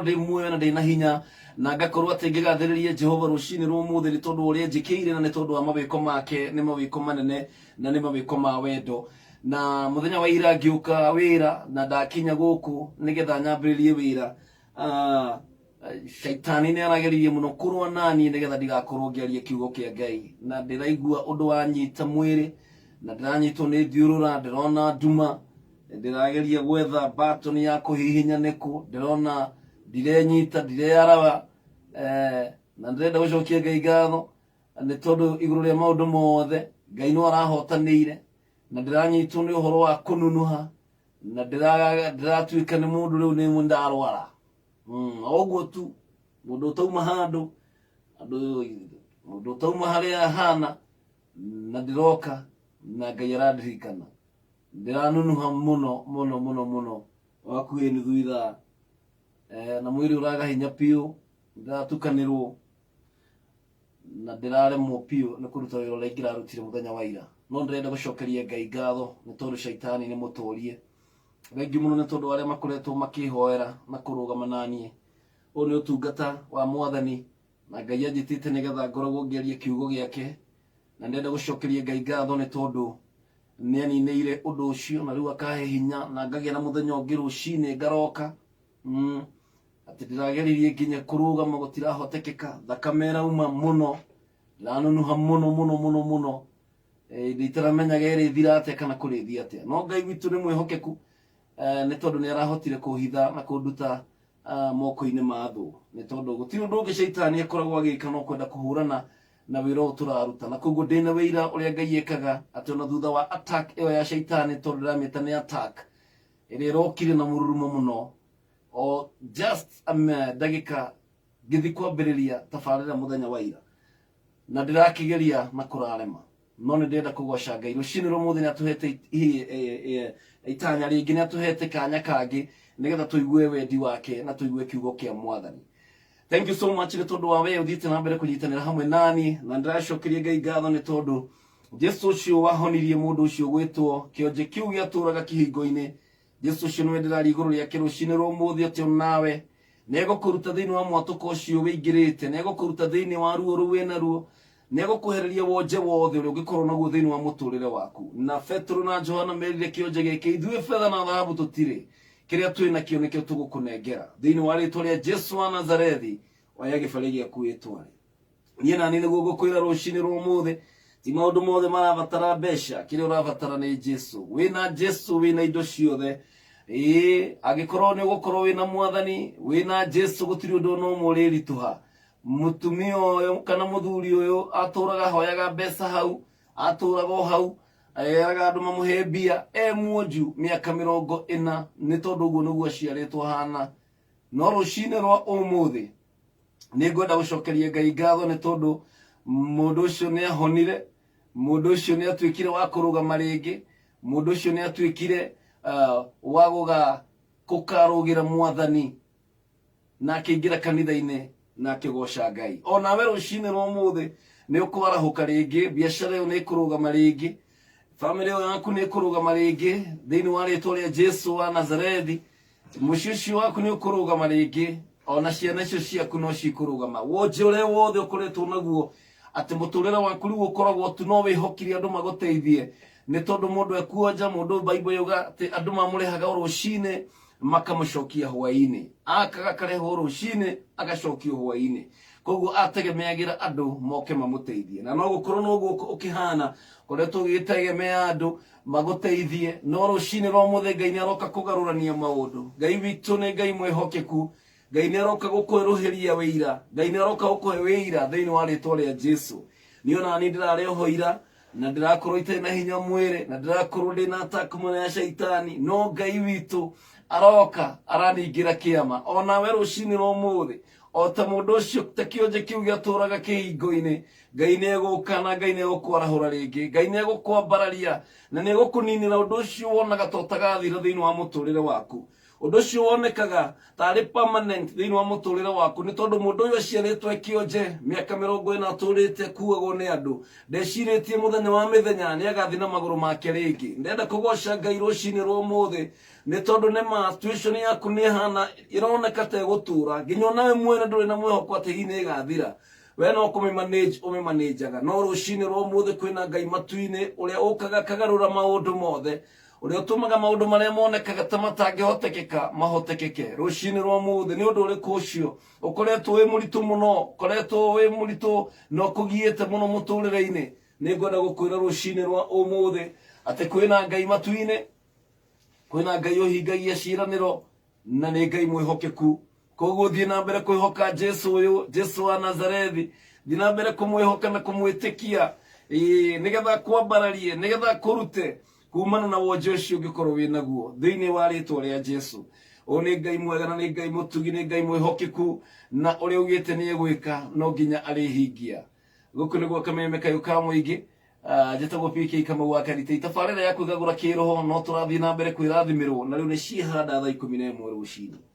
ndĩ muoyo na ndĩ na hinya na ngakorwo atĩ ngĩgathĩrĩria Jehova rũcinĩ rwa ũmũthĩ nĩ tondũ wa ũrĩa njĩkĩire na nĩ tondũ wa mawĩko make nĩ mawĩko manene na nĩ mawĩko ma wendo. Na mũthenya wa ira ngĩũka wĩra na ndakinya gũkũ nĩgetha nyambĩrĩrie wĩra, shaitani nĩ arageririe mũno kũrũa naniĩ nĩgetha ndigakorwo ngĩaria kiugo kĩa Ngai, na ndĩraigua ũndũ wanyita mwĩrĩ na ndĩranyitwo nĩ thiũrũra, ndĩrona nduma, ndĩrageria gwetha button ya kũhihinya nĩkũ, ndĩrona ndirenyita, ndireyaraba, na ndĩrenda gũcokia Ngai ngatho nĩ tondũ igũrũ rĩa maũndũ mothe Ngai no arahotanĩire, na ndĩranyitwo nĩ ũhoro wa kũnunuha na ndĩratuĩka nĩ mũndũ rĩu nĩ ndarwara. O ũguo tu mũndũ ũtauma handũ, andũ mũndũ ũtauma harĩa ahana, na ndĩroka na Ngai arandirikana. Ndĩranunuha mũno mũno mũno mũno wakuhĩ nuthu ithaa, na mwĩrĩ ũraga hinya biũ, ndĩratukanĩrwo na ndĩraremwo biũ nĩ kũruta wĩra ũrĩa ingĩrarutire mũthenya wa ira. No ndĩrenda gũcokeria Ngai ngatho nĩ tondũ shaitani nĩ mũtorie. Thengiũ mũno nĩ tondũ arĩa makoretwo makĩhoera na kũrũgama naniĩ. Ũyũ nĩ ũtungata wa Mwathani na Ngai anjĩtĩte nĩgetha ngoragwo ngĩaria kiugo gĩake, na ndĩrenda gũcokeria Ngai ngatho nĩ tondũ nĩ aninĩire ũndũ ũcio na rĩu akahe hinya na ngagĩa na mũthenya ũngĩ rũcinĩ ngaroka. Atĩ ndĩrageririe nginya kũrũgama gũtirahotekeka, thakame ĩrauma mũno, ndĩranunuha mũno mũno mũno mũno, nditaramenyaga ĩrĩthira atĩa kana kũrĩthiĩ atĩa. No Ngai witũ nĩ mwĩhokeku, nĩ tondũ nĩ arahotire kũhitha na kũnduta moko-inĩ ma thũ, nĩ tondũ gũtirĩ ũndũ ũngĩ shaitani akoragwo agĩka no kwenda kũhũrana na wĩra ũyũ tũraruta. Na koguo ndĩna wĩira ũrĩa Ngai ekaga atĩ ona thutha wa attack ĩyo ya shaitani, tondũ ndĩramĩta nĩ attack ĩrĩa ĩrokire na mũrurumo mũno, o just ndagĩka ngĩthiĩ kwambĩrĩria tabarĩra mũthenya wa ira, na ndĩrakĩgeria na kũrarema, no nĩ ndĩrenda kũgoca Ngai rũcinĩ rwa ũmũthĩ. Nĩ atũhete itanya rĩngĩ, nĩ atũhete kanya kangĩ nĩgetha tũigue wendi wake na tũigue kiugo kĩa Mwathani. Thank you so much nĩ tondũ wa we ũthiĩte na mbere kũnyitanĩra hamwe nani, na ndĩracokeria Ngai ngatho nĩ tondũ Jesu ũcio wahonirie mũndũ ũcio gwĩtwo kĩonje kĩu gĩatũraga kĩhingo-inĩ, Jesu ũcio nĩwe ndĩraria igũrũ rĩake rũcinĩ rwa ũmũthĩ, atĩ onawe nĩegũkũruta thĩinĩ wa mwatũko ũcio wĩingĩrĩte, nĩegũkũruta thĩinĩ wa ruo rũu wĩna ruo, nĩegũkwehereria wonje wothe ũrĩa ũngĩkorwo naguo thĩinĩ wa mũtũrĩre waku. Na Petero na Johana merire kĩonje gĩkĩ, ithuĩ betha na thahabu tũtirĩ, kĩrĩa twĩ nakĩo nĩkĩo tũgũkũnengera. Thĩinĩ wa rĩtwa rĩa Jesu wa Nazarethi, oya gĩbarĩ gĩaku wĩtware. Niĩ nani nĩguo ngũkwĩra rũcinĩ rwa ũmũthĩ, ti maũndũ mothe marabatara mbeca, kĩrĩa ũrabatara nĩ Jesu. Wĩna Jesu wĩna indo ciothe. Ĩĩ, angĩkorwo nĩ ũgũkorwo wĩna Mwathani, wĩna Jesu, gũtirĩ ũndũ ona ũmwe ũrĩritũha. Mũtumia ũyũ kana mũthuri ũyũ atũraga ahoyaga mbeca hau, atũraga o hau, eraga andũ mamũhe mbia, e muonju mĩaka 40, nĩ tondũ ũguo nĩguo aciarĩtwo ahana. No rũcinĩ rwa ũmũthĩ nĩ ngwenda gũcokeria Ngai ngatho nĩ tondũ mũndũ ũcio nĩ ahonire, mũndũ ũcio nĩ atuĩkire wa kũrũgama rĩngĩ, mũndũ ũcio nĩ atuĩkire wa gũkarũgĩra Mwathani na akĩingĩra kanitha-inĩ na akĩgoca Ngai. O nawe rũcinĩ rwa ũmũthĩ nĩ ũkwarahũka rĩngĩ, biacara ĩyo nĩ ĩkũrũgama rĩngĩ, bamĩrĩ ĩyo yaku nĩ ĩkũrũgama rĩngĩ thĩinĩ wa rĩtwa rĩa Jesu wa Nazarethi. Mũciĩ ũcio waku nĩ ũkũrũgama rĩngĩ, ona ciana icio ciaku no cikũrũgama. Wonje ũrĩa wothe ũkoretwo naguo atĩ mũtũrĩre waku rĩu ũkoragwo tu no wĩhokire andũ magũteithie, nĩ tondũ mũndũ ekuonja, mũndũ Bible yauga atĩ andũ mamũrehaga o rũcinĩ makamũcokia hwaĩ-inĩ, akaga akarehwo rũcinĩ agacokio hwaĩ-inĩ. Koguo ategemeagĩra andũ moke mamũteithie, na no gũkorwo noguo ũkĩhana, ũkoretwo ũgĩtegemea andũ magũteithie, no rũcinĩ rwa ũmũthĩ Ngai nĩ aroka kũgarũrania maũndũ. Ngai witũ nĩ Ngai mwĩhokeku, Ngai nĩ aroka gũkwerũhĩria wĩira, Ngai nĩ aroka gũkũhe wĩira thĩinĩ wa rĩtwa rĩa Jesu. Niĩ ona niĩ ndĩrarĩ oho ira na ndĩrakorwo itarĩ na hinya mwĩrĩ na ndĩrakorwo ndĩna attack mũno ya shaitani, no Ngai witũ aroka araningĩra kĩama. Onawe rũcinĩ rwa ũmũthĩ, o ta mũndũ ũcio, ta kĩonje kĩu gĩatũraga kĩhingo-inĩ, Ngai nĩ egũka na Ngai nĩ egũkwarahũra rĩngĩ, Ngai nĩ egũkwambararia na nĩ egũkũninĩra ũndũ ũcio wonaga ta ũtagathira thĩinĩ wa mũtũrĩre waku. Ũndũ ũcio wonekaga tarĩ permanent thĩinĩ wa mũtũrĩre waku nĩ tondũ mũndũ ũyũ aciarĩtwo e kĩonje mĩaka 40 atũrĩte akuagwo nĩ andũ. Ndecirĩtie mũthenya wa mĩthenya nĩ agathiĩ na magũrũ make rĩngĩ. Ndĩrenda kũgoca Ngai rũcinĩ rwa ũmũthĩ nĩ tondũ nĩ ma situation yaku nĩ ĩhana ĩroneka ta ĩgũtũra nginya onawe mwene ndũrĩ na mwĩhoko atĩ hihi nĩ ĩgathira. We no kũmĩmanage ũmĩmanĩnjaga no rũcinĩ rwa ũmũthĩ kwĩna Ngai matu-inĩ ũrĩa ũkaga akagarũra maũndũ mothe ũrĩa ũtũmaga maũndũ marĩa monekaga ta matangĩhotekeka mahotekeke. Rũcinĩ rwa ũmũthĩ nĩ ũndũ ũrĩkũ ũcio ũkoretwo wĩ mũritũ mũno, ũkoretwo wĩ mũritũ na ũkũgiĩte mũno mũtũrĩre-inĩ? Nĩ ngwenda gũkwĩra rũcinĩ rwa ũmũthĩ atĩ kwĩna Ngai matu-inĩ, kwĩna Ngai ũhingagia ciĩranĩro na nĩ Ngai mwĩhokeku. Koguo thiĩ na mbere kwĩhoka Jesu ũyũ, Jesu wa Nazarethi. Thiĩ na mbere kũmwĩhoka na kũmwĩtĩkia, ĩĩ, nĩgetha akwambararie, nĩgetha akũrute kumana na wonje ũcio ũngĩkorwo wĩ naguo thĩinĩ wa rĩtwa rĩa Jesu. Ũyũ nĩ Ngai mwega na nĩ Ngai mũtugi, nĩ Ngai mwĩhokeku, na ũrĩa augĩte nĩ egwĩka no nginya arĩhingia. Gũkũ nĩ gwa Kameme Kayũ ka Mũingĩ. Njĩtagwo PK Kamau wa Karite. Tabarĩra ya kwĩgagũra kĩroho no tũrathiĩ na mbere kwĩrathimĩrwo na rĩu nĩ ciĩhanda thaa 11 rũcinĩ.